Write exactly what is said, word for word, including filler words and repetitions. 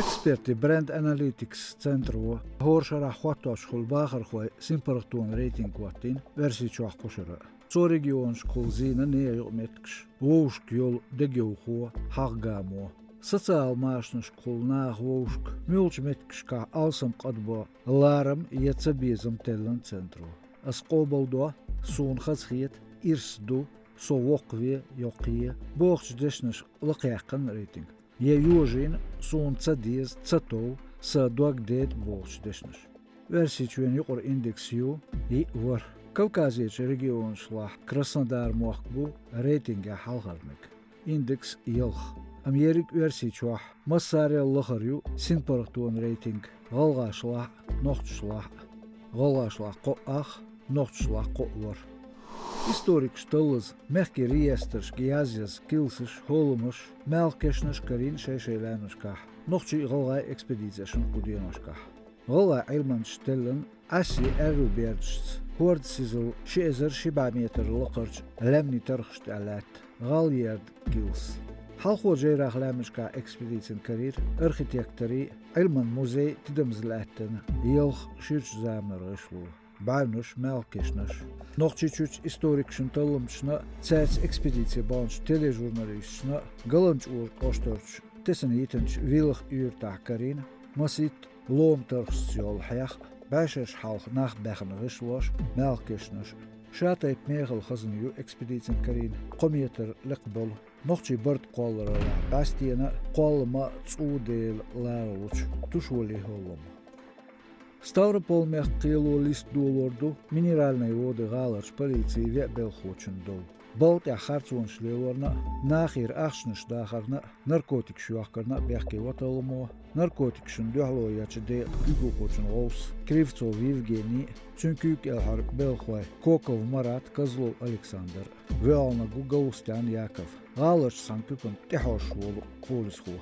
Экспертийн Brand Analytics центро хӀора шарахь хӀоттош хуьлу бахархойн синпаргӀатонан рейтинг хӀоттийна Оьрсийчохь кху шарахь. Цо регионашкахула зийна нехан юкъаметтигаш, вовшашка йолу дегайовхо, хьагӀ-гамо. Социалан машанашкахула наха вовшашка муьлхачу меттигашкахь алсам къадбан ларам я цабезам теллина центро. Ас къобалдо, суна хазахета, ирс ду, со воккхаве, йоккхае бохучу дешнаш лакхаяьккхина рейтинг. Я йожийна, суна ца деза, ца тов, сан дог деда бохучу дешнаш. Оьрсийчоьнан юкъара индекс ю йиъ ворхӀ. Кавказерчу регионашлахь Краснодар мохк бу рейтингехь хьалхара мега. Индекс ялх. Амма ерриг Оьрсийчохь массарел лахара ю синпаргӀатонан рейтинг гӀалгӀашлахь а, нохчашлахь а. ГӀалгӀашлахь кхоъ ах, нохчашлахь кхоъ ворхӀ. Историкаша таллаза мехкийн реестрашка язъяза килсаш, хӀолламаш, маьлхан кешнаш а карийна шай-шайн лаьмнашкахь, нохчийн а, гӀалгӀайн а экспедицешна кху деношкахь. ГӀалгӀайн Ӏилманчаша теллина Ӏаьсси аьрру бердашца хӀордан сизалла ши эзар ши бӀе метр лакхарчу лаьмнийн тархашна тӀехь лаьтта гӀалгӀайн ярдан килс. Хьалхо жайрахь лаьмнашкахь экспедицина карийра архитекторийн а, Ӏилманан музейн а тидамза лаьттина ялх ширачу заманара гӀишло. БӀаьвнаш, маьлхан кешнаш. Нохчийчуьрчу историкашна, талламчашна а, цаьрца экспедице баханчу тележурналисташна а Галанчкъоьран кӀоштарчу тесна йитинчу Вилха уьйртахь карийна масийтта лома тархашца йолу хьех а, бӀешераш хьалха нах баьхна гӀишлош а, маьлхан кешнаш а. Ша тайпа мехала хазна ю экспедицина карийна кхо метр лекха болу, нохчийн барт кхоллараллехь бӀаьстенан а, кхоллама а цӀу Дела ларалучу тушволин хӀоллам. Ставрополь-мехкан кхело листа долор ду минеральни воды гӀаларчу полицин веа белхахочун дов. Балха тӀехь харцонаш лелорна а, нахера ахчанаш дахарна а, наркотикаш йохкарна а бехке ваталламо, наркотикашна дуьхьало ечу декъан куьйгалхочун гӀовс Кривцов Евгений а, цуьнан куьйга кӀелхьара белхахой Коков Марат а, Козлов Александр а. ВоьгӀнарг ву Галустян Яков, гӀаларчу цхьана куьпанна тӀехьожуш волу полисхо.